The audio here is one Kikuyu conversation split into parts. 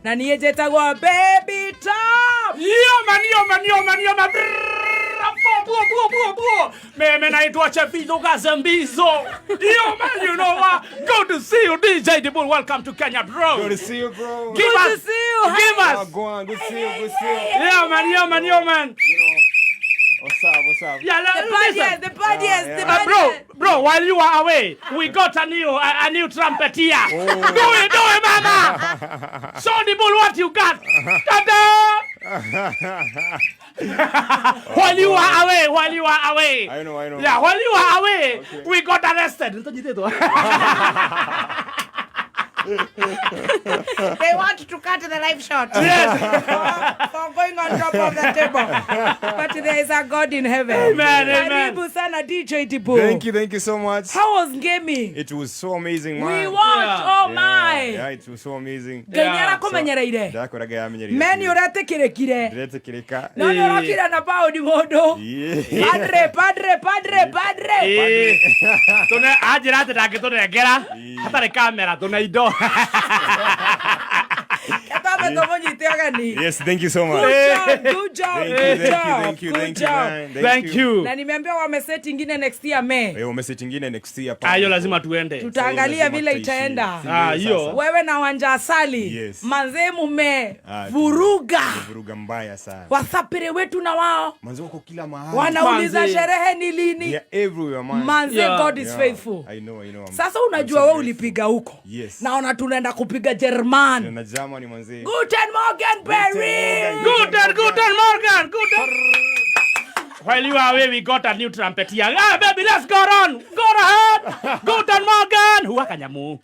Na niĩ njĩtagwo Baby Top. Yoma, yoma, yoma, yoma. Brrrr, bo, bo, bo, bo, bo. Mimi naitwa Chefizo Kazembizo. Yo man, you know what? Good to see you, DJ Dibul. Welcome to Kenya, bro. Good to see you, bro. Give Good us, to see you. Give Oh, us. go on. Good to see you. Good to see you. Yeah, man, yeah, man, yeah, man. You know, what's up? What's up? Yeah, The listen. badiest, the badiest, the Bro, badiest. bro, while you are away, we got a new trumpeter. Do it, mama. Show the bull what you got. Ta-da! While you are away, while you are away. I know, I know. Yeah, while you are away, Okay. we got arrested. They want to cut the live shot. Yes. For going on top of the table. But there is a God in heaven. Amen, amen. Karibu sana, DJ Dibu. Thank you so much. How was gaming? It was so amazing, man. We watched, oh Yeah, my. Yeah, it was so amazing. Ngai nĩ Yeah. arakumenyereire. Ndakoraga yamenyereire. Me nĩ ũretĩkĩrĩkire. Ndiretĩkĩrĩka. No nĩ ũrokire na paũndi mũndũ. Yeah. Padre, padre, padre, padre. Eh, tune anjĩra atĩ ndangĩtũnengera hatarĩ kamera tũna indo. Twambe tũmũnyite ũgeni. Yes, thank you so much. Good job, good job, Thank you, good thank you, job, thank you, good thank you, job. man. Thank you. Na nimeambiwa wameseti ingine next year May. Eh, wameseti ingine next year. Ah, hiyo lazima tuende. Tutaangalia Lazima vile tutaishi. itaenda. Si Ah, ndio hiyo. sasa? Wewe na Wanja Asali. Yes. Manze mume Ah, vuruga. Vuruga mbaya sana. Wasapire wetu na wao Manze wako kila mahali. wanauliza Manze. sherehe ni lini. They are everywhere, man. Manze, God is faithful. I know, I know. Sasa I'm unajua so wewe grateful. ulipiga huko. Yes. Naona tunaenda kupiga Jerman. Na Germany, manze. Guten Morgen, Berlin. Guten, guten Morgen, guten. While you are away, we got a new trumpeter. Ah, baby, let's go on. Go ahead. Guten Morgen. Huwa kanyamu.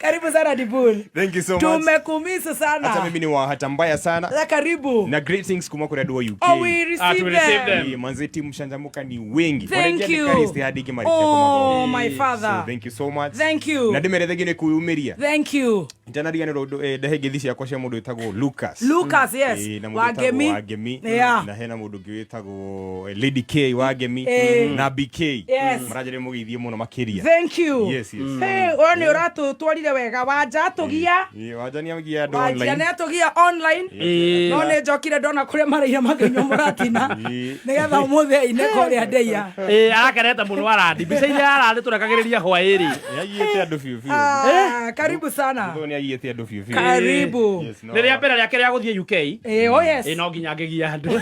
Karibu sana, Dibul. Thank you so much. Tumekumisi sana. Hata mimi ni wa hata mbaya sana. Sasa karibu. Na greetings kuma kuri andũ a UK. Oh, we receive Ah, to receive them. them. Eh, manze timu Shanjamuka ni wengi. Thank Wanaingia you. Nikariste hadi Kimarikia kwa Oh, mabao. my father. So thank you so much. Thank you. Na ndĩmerethegi nĩ kwĩyumĩria. Thank you. Ndanariganĩrwo ndahe ngeithi ciakwa cia mũndũ wĩtagwo Lucas. Lucas, yes. Eh, na mũndũ Wangemi. wĩtagwo Wangemi. Yeah. Na hena mũndũ ũngĩ wĩtagwo Lady K Wangemi Eh. na BK. Yes. Maranjĩrĩria mũgeithie mũno makĩria. Thank you. Yes. Hey, we nĩ ũratũtwarire wega. Wanja atũgia. Eh, Wanja nĩagia andũ Wanja online. nĩ atũgia online. Eh. No nĩ njokire ndona kũrĩa maraire makĩnyua mũratina. Eh. Nĩgetha ũmũthĩ aine kũrĩa ndeia. Eh, arakenete mũno arandi. Mbica iria arandi tũrekagĩrĩria hwaĩ-rĩ. Nĩagiĩte andũ biũ biũ. Ah, karibu sana. Mũthoni nĩagiĩte andũ biũ biũ. Karibu. Yes, no. Nĩ rĩa mbere rĩake rĩa gũthiĩ UK. Eh, oh yes. Ĩ no nginya ngĩgia andũ.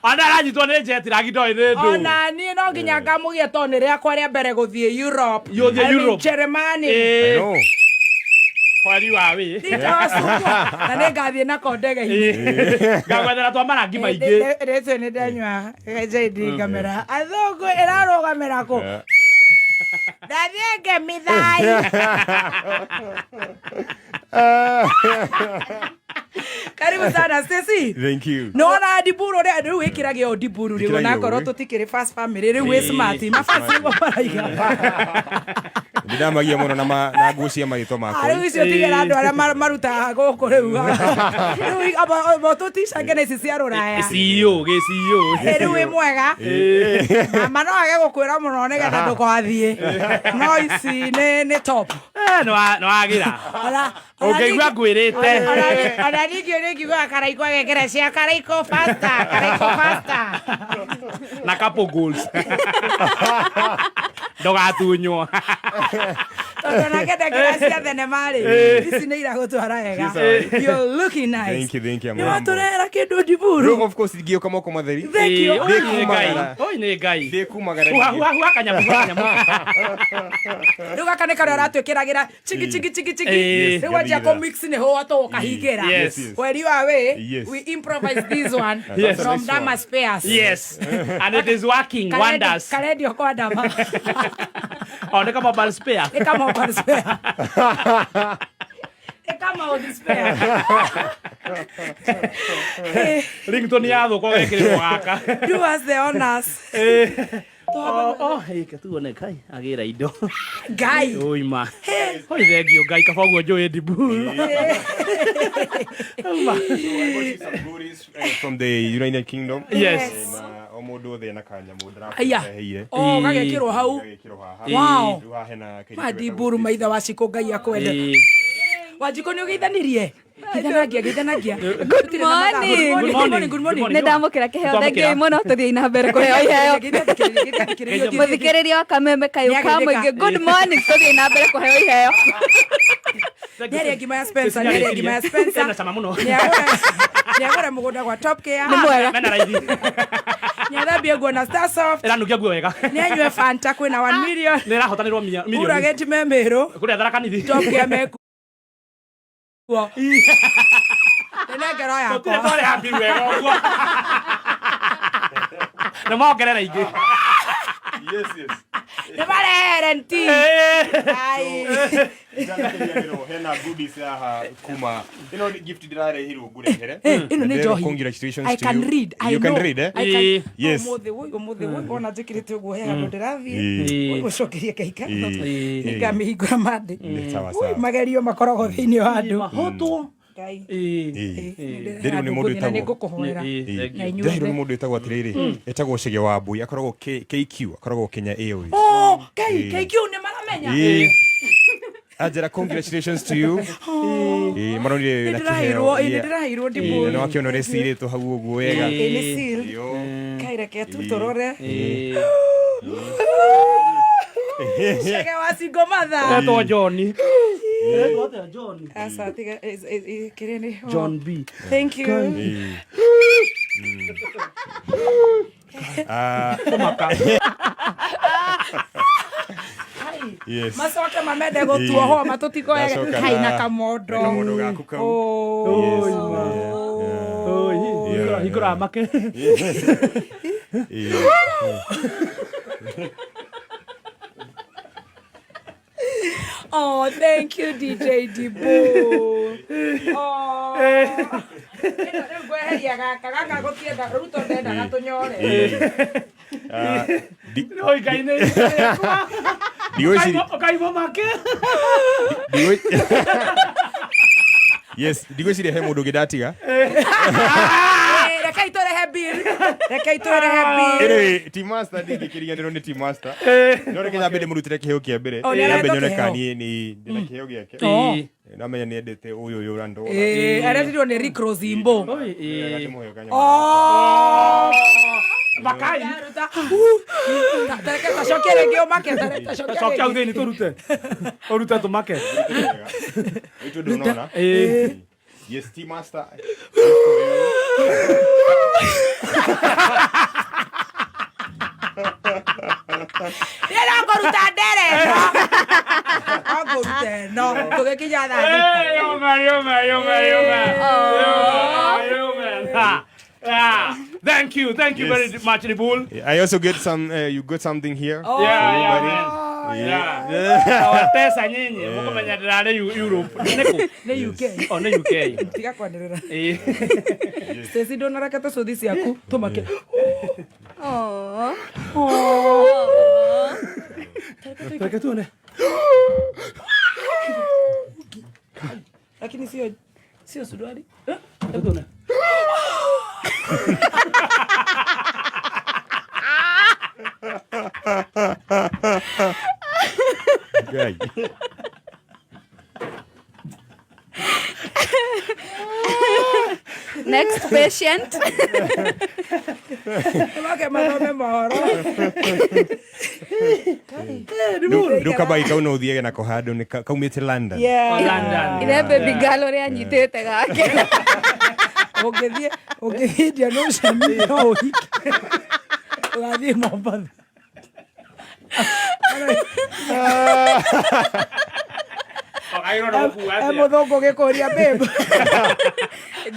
Ona aranyitwo nĩ jet lag ndoĩ nĩ ndũ. Ona niĩ no nginya ngamũgia tondũ nĩ rĩakwa rĩa mbere gũthiĩ Europe. Yũthiĩ I mean, Europe. Germany. Eh, I know. while you are away. Nditawasumbua. Na nĩ ngathiĩ nako ndege-inĩ. Ngagwethera twa marangi maingĩ. Rĩtũ nĩ ndanyua JD ngamera athũngũ ĩrarũgamĩra kũ. Yeah. Ndathiĩ ngemi thai. Karibu sana, Stacy. Thank you. Nona Diburu ũrĩa rĩu wĩkĩrage o Diburu rĩu Njĩkĩrage onakorwo ũũ. tũtikĩrĩ first family rĩu wĩ smart mabasi nĩguo maraiga. Ndĩndamagia mũno na nguo cia marĩtwa makwa. Rĩu icio tigĩra andũ arĩa marutaga gũkũ rĩu rĩu tũticangene ici cia rũraya. CEO, gĩ CEO. Ĩ, rĩu wĩ mwega. Mama no age gũkwĩra mũno nĩgetha ndũgathiĩ no ici nĩ top. Eh, nĩ wagĩra. Ũngĩigua ngwĩrĩte. Ona ningĩ nĩ ngiugaga Karaiko agekĩra cia Karaiko faster, Karaiko faster. Na couple goals. Ndũgatunywo. Tondũ onake ndekĩra cia thenema rĩ, ici nĩ iragũtwara wega. You're looking nice. Thank you, thank you. I'm Nĩ humble. watũrehera kĩndũ, Diburu. Rĩu, of course ingĩũka moko matheri. Thank you. Oi nĩ Ngai. Ndĩkumagara. Oi nĩ Ngai. Ndĩkumagara. Huha huha huha kanyamu huha kanyamu. Rĩu gaka nĩ karĩa ũratwĩkĩragĩra chiki chiki chiki chiki. Yes. Rĩu wanjia kũ mix nĩ hũa tũkahingĩra. Yes. Where you are way, we improvise this one Yes. from Nice one. Dama Spares. Yes. And it is working wonders. Karendio kwa Dama. Oh, nĩ kama mobile spare. Nĩ kama mobile spare. Nĩ kama old spare. Ringtone yathũka ũgekĩrĩrwo gaka. Do us the honors. Oh, ĩke tuone Ngai agĩra indo. Ngai. Oima. Oi thengio Ngai kaba ũguo njũĩ Ndibu. So I got you some goodies from the United Kingdom. Yes. And, O mũndũ othe ena kanyamũ Aya. ndĩrakũreheire. Oh, gagekĩrwo hau. Gagekĩrwo haha. Wow. Rĩu haha hena kairĩtu Mandiburu getagwo maitha wa Cikũ, Ngai akwende. Wanjikũ, nĩ ũgeithanirie? Geithanagia, geithanagia. Good morning. Good morning, good morning. Nĩ ndamũkĩra kĩheo. Twamũkĩra. Thengiũ mũno. Tũthiĩ na mbere kũheo iheo. Mũthikĩrĩria wa Kameme kayũ ka mũingĩ, good morning. Tũthiĩ na mbere kũheo iheo. Nĩarĩa ngima ya Spencer, nĩarĩa ngima ya Spencer. Ena cama mũno. Nĩagũra mũgũnda gwa Top Care. Nĩ mwega. Mena raithi. Nĩathambie nguo na Starsoft. Ĩranukia nguo wega. Nĩanyue Fanta, kwĩna 1 million. Nĩ ĩrahotanĩrwo milioni. Urageti me Mĩrũ. Kũrĩa Tharaka Nithi. Top Care mekuo. Nĩ ngero Tũtirĩ yakwa. twarĩha bill wega ũguo. Nĩ mongerera ingĩ. Yes, yes. Nĩ marehere nti. Ai. Itanakĩriganĩrwo, hena goodies haha kuma ĩno nĩ gift ndĩrarehirwo ngũrehere. Ĩno nĩ njohi. Congratulations I to can you. read. I You can know. read, eh? I can. Ĩĩ. Yes. Ũmũthĩ, woi, ũmũthĩ, woi, wona njĩkĩrĩte ũguo he handũ ndĩrathiĩ. Ĩĩ. Woi, gũcokeria Ngai ngatho. Ĩĩ. Nĩngamĩhingũra mandĩ. Nĩ sawa Woi, sawa. magerio makoragwo thĩinĩ wa andũ. Mahotwo. Ngai. Ĩĩ. Ĩĩ. Ĩĩ. Ndĩrĩu nĩ mũndũ Na wĩtagwo- nĩngũkũhoera. Ĩĩ. Na inyuothe. Ndĩrahirwo nĩ mũndũ wĩtagwo atĩrĩrĩ, etagwo Chege wa Mbui, akoragwo KQ, akoragwo Kenya Airways. Oh, Ngai, KQ nĩ maramenya. Ĩĩ. Anjĩra congratulations to you. Ĩĩ, maronire wĩna kĩheo. Nĩndĩraheirwo, ĩĩ, Yeah. nĩndĩraheirwo Ĩĩ, ndibũ. na nĩwakĩona ũrĩa cirĩtwo hau ũguo wega. Ĩĩ, nĩ sealed. Ĩyo. Ngai, reke tu tũrore. Ĩĩ. Chege wa single mother. Etwo John. Etwo atĩa John? Aca, tiga, kĩrĩa nĩ- oh. John B. Thank you. Ĩĩ. Ah, Kũmaka. yes. Macoke mamende gũtuohwo matũtikoe Ndacoka kai na na- kamondo. na kamondo gaku kau. Oh. Yes. Yeah. Oi, Yeah. hingũra make. Ĩĩ. Oh, thank you, DJ Dibo. Oh. Ĩno rĩu ngweheria gaka, gaka gũtienda Ruto ndendaga tũnyore. Ĩĩ. Ah, Oi, Ngai nĩ ndigwĩciria ũkaimwo make. Yes, ndigwĩciria he mũndũ ũngĩ ndatiga. Eh, rekei tũrĩhe bill. Rekei tũrĩhe bill. Anyway, Team Master ndingĩkĩriganĩrwo nĩ Team Master. No reke nyambe ndĩmũrutĩre kĩheo kĩa mbere. Oh, nĩ arehetwo Nyambe nyone kĩheo. kana niĩ nĩ ndĩna kĩheo gĩake. Oh. Namenya nĩ endete ũyũ ũyũ ũrandora. Eh, aretirwo nĩ Rick Rosimbo. Oi, ĩĩ. Ndĩmũhe kanyamũ. Oh. Makai. Tareke tacokie rĩngĩ ũmake, tareke tacokie Cokia hau rĩngĩ. thĩinĩ tũrute. Ũrute tũmake. Rĩu tondũ ũnona. Ĩĩ. Yes, Team Master. Niĩ no ngũruta ndere ĩno. No ngũruta ĩno. Tũgĩkinya thaa thita. Hey, yo man, yo man, yo man, yo man. Yo man, yo man. Ah, ah. Thank you Yes. very much, Ribul. I also get some you got something here. Oh. Yeah, yeah, Everybody. man. Yeah. Awatesa nyinyi, mũkũmenya ndĩrarĩ Europe. Nĩ kũ? Nĩ UK. Oh, nĩ UK. Tiga kwanĩrĩra. Ĩĩ. Stacy, ndũnareke tũcũthi ciaku tũmake. Oh. Reke tuone. Lakini sio suruali. Reke tuone. Ngai. Next patient. Nĩmoke mathome mohoro. Rĩu kabagi kau no ũthiage nako handũ nĩ kaumĩte London. Yeah. London. Ithe baby girl ũrĩa anyitĩte gake. Ũngĩthiĩ ũngĩthiĩ Indian Ocean no ũhike. Ũgathiĩ Mombatha. Ũkairwo nĩ gũkua E atĩa? mũthũngũ gĩkũria babe.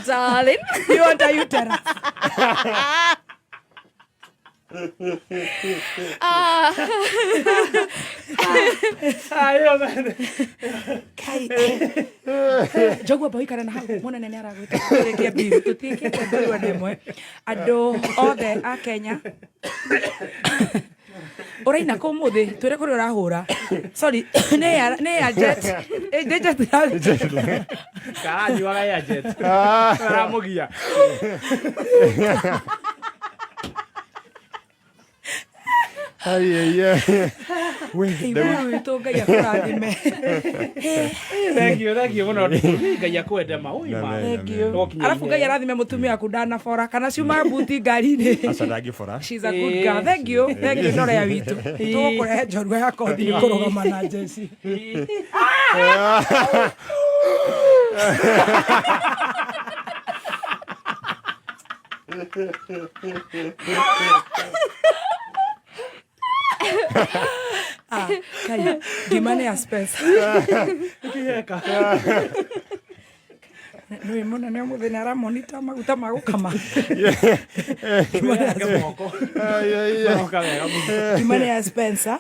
Darling. You want a uterus. Ah. Ah, yo man. Kai. Njogu amba ũikare na hau mũnene nĩ aragwĩta tũrĩkie bill tũtiĩkĩte bill ona ĩmwe andũ othe a Kenya ũraina kũ ũmũthĩ twĩre kũrĩa ũrahũra sorry nĩ ya jet. Nĩ jet. Karanyuaga ya jet. Karamũgia. Igũrũ witũ, Ngai akũrathime. Thank you, thank you mũno. Ngai akwende ma ũima. Thank you. Nĩgũkinya Arabu Ngai iheo. arathime mũtumia waku, ndanabora kana ciuma buti ngari-inĩ. Aca, ndangĩbora. She's a good girl. Thank you. Thank you, Nora ya witũ. Tũgũkũrehe njorua ya kothi nĩ kũrũgama na njeci. Ah, kai, ngima nĩ ya Spencer. Kĩheka. Nĩ mũnene ũmũthĩ nĩ aramonita maguta ma gũkama. Ngima nĩ ya Moko. Maroka wega mũno. Ngima nĩ ya Spencer.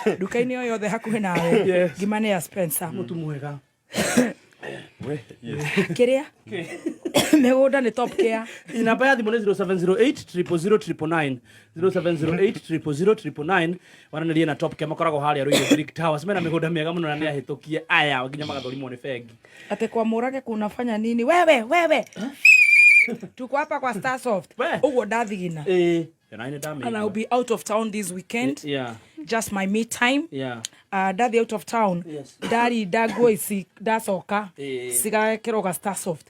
Nduka-inĩ o yothe hakuhĩ nawe. Yes. Ngima nĩ ya Spencer. Mũtu mwega. Kĩrĩa? Mĩgũnda nĩ Top Care. Namba ya thimũ nĩ 0708 000 999, 0708 000 999. Waranĩrie na Top Care, makoragwo harĩa Ruiru Brick Towers. Mena mĩgũnda mĩega mũno na nĩ ahĩtũkie aya nginya magathũrimwo nĩ bengi. Ate kwa Mũrage kunafanya nini? Wewe, wewe. Tuko hapa kwa Starsoft. We. Ũguo ndathigina. Ĩĩ. Na nĩ ndamĩigua. And I'll be out of town this weekend. Just my me time. Ndathi out of town. Yes. Ndarinda nguo ici ndacoka. Ĩĩ. Cigekĩrwo ga Starsoft.